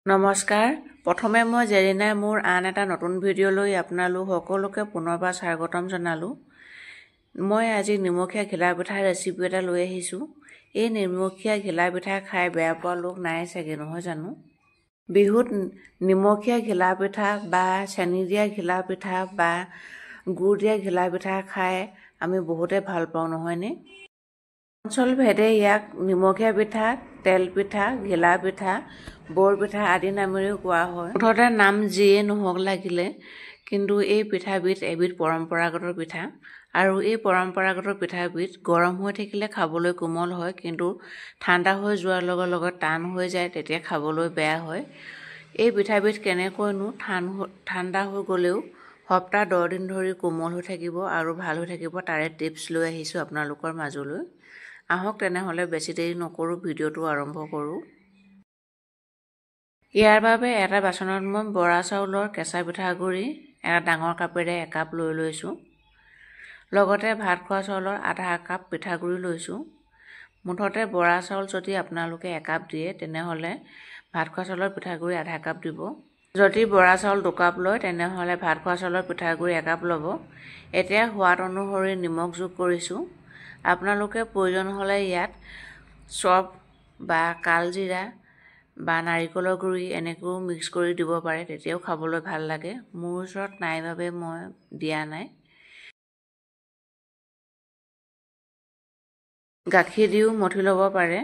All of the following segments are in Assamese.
নমস্কাৰ। প্ৰথমে মই জেৰিনাই মোৰ আন এটা নতুন ভিডিঅ'লৈ আপোনালোক সকলোকে পুনৰবাৰ স্বাগতম জনালোঁ। মই আজি নিমখীয়া ঘিলা পিঠাৰ ৰেচিপি এটা লৈ আহিছোঁ। এই নিমখীয়া ঘিলা পিঠা খাই বেয়া পোৱা লোক নাই চাগে, নহয় জানো? বিহুত নিমখীয়া ঘিলা পিঠা বা চেনি দিয়া ঘিলা পিঠা বা গুড় দিয়া ঘিলা পিঠা খাই আমি বহুতে ভাল পাওঁ, নহয়নে? অঞ্চলভেদে ইয়াক নিমখীয়া পিঠা, তেল পিঠা, ঘিলা পিঠা, বৰ পিঠা আদি নামেৰেও কোৱা হয়। মুঠতে নাম যিয়ে নহওক লাগিলে, কিন্তু এই পিঠাবিধ এবিধ পৰম্পৰাগত পিঠা। আৰু এই পৰম্পৰাগত পিঠাবিধ গৰম হৈ থাকিলে খাবলৈ কোমল হয়, কিন্তু ঠাণ্ডা হৈ যোৱাৰ লগে লগে টান হৈ যায়, তেতিয়া খাবলৈ বেয়া হয়। এই পিঠাবিধ কেনেকৈনো ঠাণ্ডা হৈ গ'লেও সপ্তাহ 10 দিন ধৰি কোমল হৈ থাকিব আৰু ভাল হৈ থাকিব, তাৰে টিপছ লৈ আহিছোঁ আপোনালোকৰ মাজলৈ। আহক তেনেহ'লে বেছি দেৰি নকৰোঁ, ভিডিঅ'টো আৰম্ভ কৰোঁ। ইয়াৰ বাবে এটা বাচনত মই বৰা চাউলৰ কেঁচা পিঠাগুড়ি এটা ডাঙৰ কাপেৰে একাপ লৈ লৈছোঁ। লগতে ভাত খোৱা চাউলৰ আধা কাপ পিঠাগুড়ি লৈছোঁ। মুঠতে বৰা চাউল যদি আপোনালোকে একাপ দিয়ে, তেনেহ'লে ভাত খোৱা চাউলৰ পিঠাগুড়ি আধা কাপ দিব। যদি বৰা চাউল 2 কাপ লয়, তেনেহ'লে ভাত খোৱা চাউলৰ পিঠাগুড়ি একাপ ল'ব। এতিয়া সোৱাদ অনুসৰি নিমখ যোগ কৰিছোঁ। আপোনালোকে প্ৰয়োজন হ'লে ইয়াত চফ বা কালজিৰা বা নাৰিকলৰ গুড়ি এনেকৈও মিক্স কৰি দিব পাৰে, তেতিয়াও খাবলৈ ভাল লাগে। মোৰ ওচৰত নাই বাবে মই দিয়া নাই। গাখীৰ দিও মঠি ল'ব পাৰে।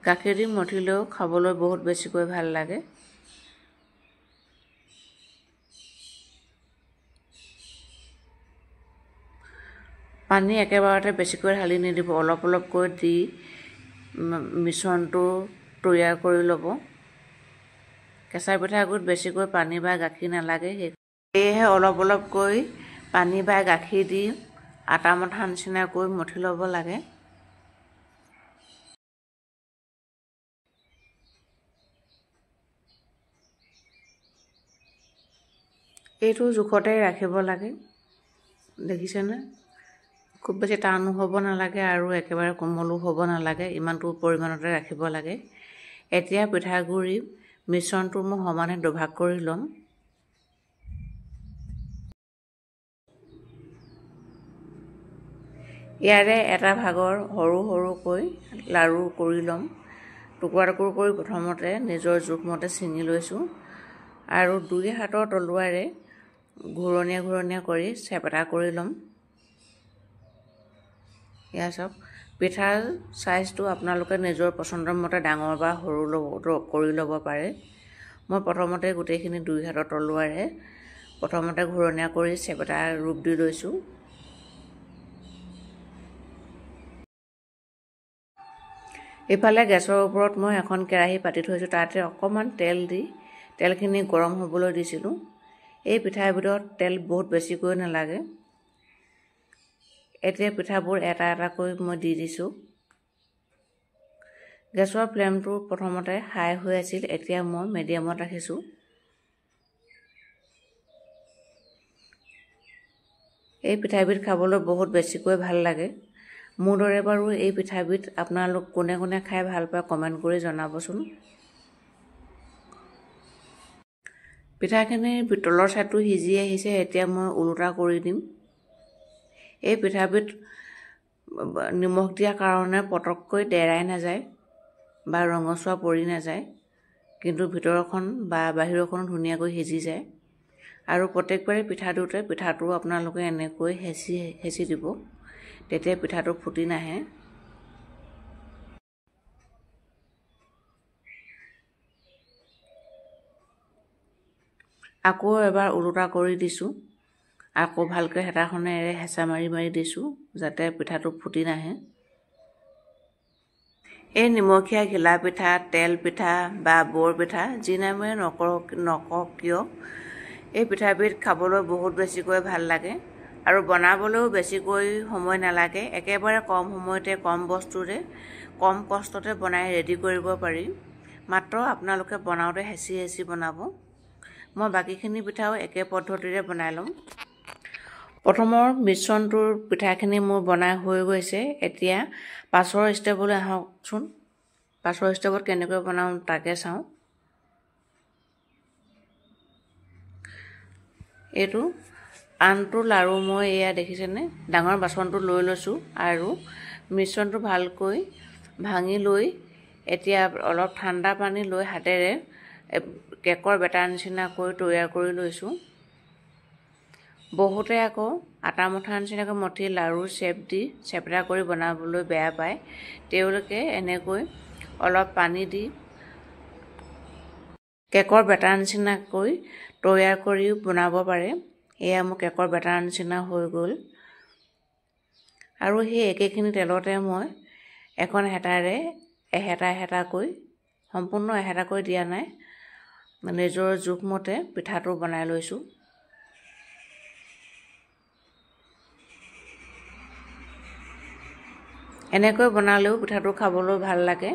গাখীৰ দি মঠিলেও খাবলৈ বহুত বেছিকৈ ভাল লাগে। পানী একেবাৰতে বেছিকৈ ঢালি নিদিব, অলপ অলপকৈ দি মিশ্ৰণটো তৈয়াৰ কৰি ল'ব। কেঁচা পিঠাগুড়িত বেছিকৈ পানী বা গাখীৰ নালাগে, সেয়েহে অলপ অলপকৈ পানী বা গাখীৰ দি আটা মঠা নিচিনাকৈ মঠি ল'ব লাগে। এইটো জোখতে ৰাখিব লাগে, দেখিছেনে? খুব বেছি টানো হ'ব নালাগে আৰু একেবাৰে কোমলো হ'ব নালাগে, ইমানটো পৰিমাণতে ৰাখিব লাগে। এতিয়া পিঠাগুড়ি মিশ্ৰণটো মই সমানে দুভাগ কৰি ল'ম। ইয়াৰে এটা ভাগৰ সৰু সৰুকৈ লাড়ু কৰি ল'ম। টুকুৰা টুকুৰ কৰি প্ৰথমতে নিজৰ জোখমতে ছিঙি লৈছোঁ আৰু দুই হাতৰ তলুৱাৰে ঘূৰণীয়া ঘূৰণীয়া কৰি চেপেটা কৰি ল'ম। এয়া চাওক, পিঠাৰ চাইজটো আপোনালোকে নিজৰ পচন্দৰ মতে ডাঙৰ বা সৰু ল'ব কৰি ল'ব পাৰে। মই প্ৰথমতে গোটেইখিনি দুই হাতৰ তলুৱাৰে প্ৰথমতে ঘূৰণীয়া কৰি চেপেটা ৰূপ দি লৈছোঁ। ইফালে গেছৰ ওপৰত মই এখন কেৰাহী পাতি থৈছোঁ। তাতে অকণমান তেল দি তেলখিনি গৰম হ'বলৈ দিছিলোঁ। এই পিঠাবিধত তেল বহুত বেছিকৈ নালাগে। এতিয়া পিঠাবোৰ এটা এটাকৈ মই দি দিছোঁ। গেছৰ ফ্লেমটো প্ৰথমতে হাই হৈ আছিল, এতিয়া মই মিডিয়ামত ৰাখিছোঁ। এই পিঠাবিধ খাবলৈ বহুত বেছিকৈ ভাল লাগে। মোৰ দৰে বাৰু এই পিঠাবিধ আপোনালোক কোনে কোনে খাই ভাল পায়, কমেণ্ট কৰি জনাবচোন। পিঠাখিনিৰ তলৰ ছাইডটো সিজি আহিছে, এতিয়া মই ওলোটা কৰি দিম। এই পিঠাবিধ নিমখ দিয়াৰ কাৰণে পটককৈ ডেৰাই নাযায় বা ৰঙচুৱা পৰি নাযায়, কিন্তু ভিতৰখন বা বাহিৰখনো ধুনীয়াকৈ সিজি যায়। আৰু প্ৰত্যেকবাৰে পিঠা দিওঁতে পিঠাটো আপোনালোকে এনেকৈ হেঁচি হেঁচি দিব, তেতিয়া পিঠাটো ফুটি নাহে। আকৌ এবাৰ ওলোটা কৰি দিছোঁ। আকৌ ভালকৈ হেতাখনেৰে হেঁচা মাৰি মাৰি দিছোঁ, যাতে পিঠাটো ফুটি নাহে। এই নিমখীয়া ঘিলা পিঠা, তেল পিঠা বা বৰ পিঠা, যি নামেৰে নকৰক নকওক কিয়, এই পিঠাবিধ খাবলৈ বহুত বেছিকৈ ভাল লাগে আৰু বনাবলৈও বেছিকৈ সময় নালাগে। একেবাৰে কম সময়তে, কম বস্তুৰে, কম কষ্টতে বনাই ৰেডি কৰিব পাৰি। মাত্ৰ আপোনালোকে বনাওঁতে হেঁচি হেঁচি বনাব। মই বাকীখিনি পিঠাও একে পদ্ধতিৰে বনাই ল'ম। প্ৰথমৰ মিশ্ৰণটোৰ পিঠাখিনি মোৰ বনাই হৈ গৈছে। এতিয়া পাছৰ ষ্টেপলৈ আহকচোন। পাছৰ ষ্টেপত কেনেকৈ বনাওঁ তাকে চাওঁ। এইটো আনটো লাড়ু মই এয়া দেখিছেনে ডাঙৰ বাচনটো লৈ লৈছোঁ আৰু মিশ্ৰণটো ভালকৈ ভাঙি লৈ এতিয়া অলপ ঠাণ্ডা পানী লৈ হাতেৰে কেকৰ বেটাৰ নিচিনাকৈ তৈয়াৰ কৰি লৈছোঁ। বহুতে আকৌ আটা মঠা নিচিনাকৈ মঠি লাড়ু চেপ দি চেপেটা কৰি বনাবলৈ বেয়া পায়। তেওঁলোকে এনেকৈ অলপ পানী দি কেকৰ বেটাৰ নিচিনাকৈ তৈয়াৰ কৰিও বনাব পাৰে। এয়া মোৰ কেকৰ বেটাৰ নিচিনা হৈ গ'ল। আৰু সেই একেখিনি তেলতে মই এখন হেতাৰে এহেতা এহেতাকৈ, সম্পূৰ্ণ এহেতাকৈ দিয়া নাই, নিজৰ জোখমতে পিঠাটো বনাই লৈছোঁ। এনেকৈ বনালেও পিঠাটো খাবলৈ ভাল লাগে।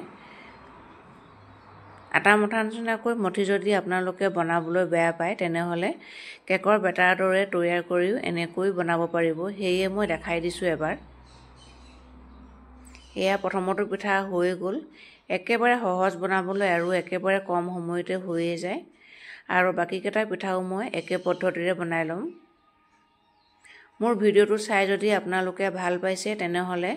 আটা মঠা নিচিনাকৈ মঠি যদি আপোনালোকে বনাবলৈ বেয়া পায় তেনেহ'লে কেকৰ বেটাৰ দৰে তৈয়াৰ কৰিও এনেকৈ বনাব পাৰিব। সেয়ে মই দেখাই দিছোঁ এবাৰ। এয়া প্ৰথমটো পিঠা হৈ গ'ল। একেবাৰে সহজ বনাবলৈ আৰু একেবাৰে কম সময়তে হৈয়ে যায়। আৰু বাকীকেইটা পিঠাও মই একে পদ্ধতিৰে বনাই ল'ম। মোৰ ভিডিঅ'টো চাই যদি আপোনালোকে ভাল পাইছে তেনেহ'লে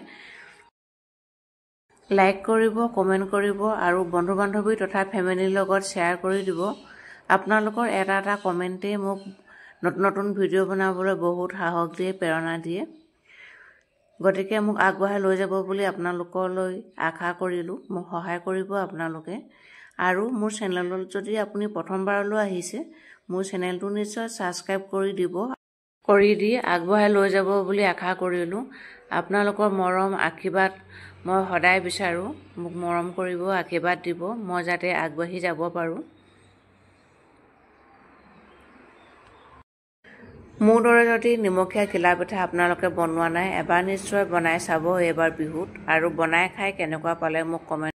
লাইক কৰিব, কমেণ্ট কৰিব আৰু বন্ধু বান্ধৱী তথা ফেমিলিৰ লগত শ্বেয়াৰ কৰি দিব। আপোনালোকৰ এটা এটা কমেণ্টেই মোক নতুন নতুন ভিডিঅ' বনাবলৈ বহুত সাহস দিয়ে, প্ৰেৰণা দিয়ে। গতিকে মোক আগবঢ়াই লৈ যাব বুলি আপোনালোকলৈ আশা কৰিলোঁ। মোক সহায় কৰিব আপোনালোকে। আৰু মোৰ চেনেলত যদি আপুনি প্ৰথমবাৰলৈ আহিছে, মোৰ চেনেলটো নিশ্চয় ছাবস্ক্ৰাইব কৰি দিব, কৰি দি আগবঢ়াই লৈ যাব বুলি আশা কৰিলোঁ। আপোনালোকৰ মৰম আশীৰ্বাদ মই সদায় বিচাৰোঁ। মোক মৰম কৰিব, আশীৰ্বাদ দিব, মই যাতে আগবাঢ়ি যাব পাৰোঁ। মোৰ দৰে যদি নিমখীয়া ঘিলা পিঠা আপোনালোকে বনোৱা নাই, এবাৰ নিশ্চয় বনাই চাব এইবাৰ বিহুত। আৰু বনাই খাই কেনেকুৱা পালে মোক কমেণ্ট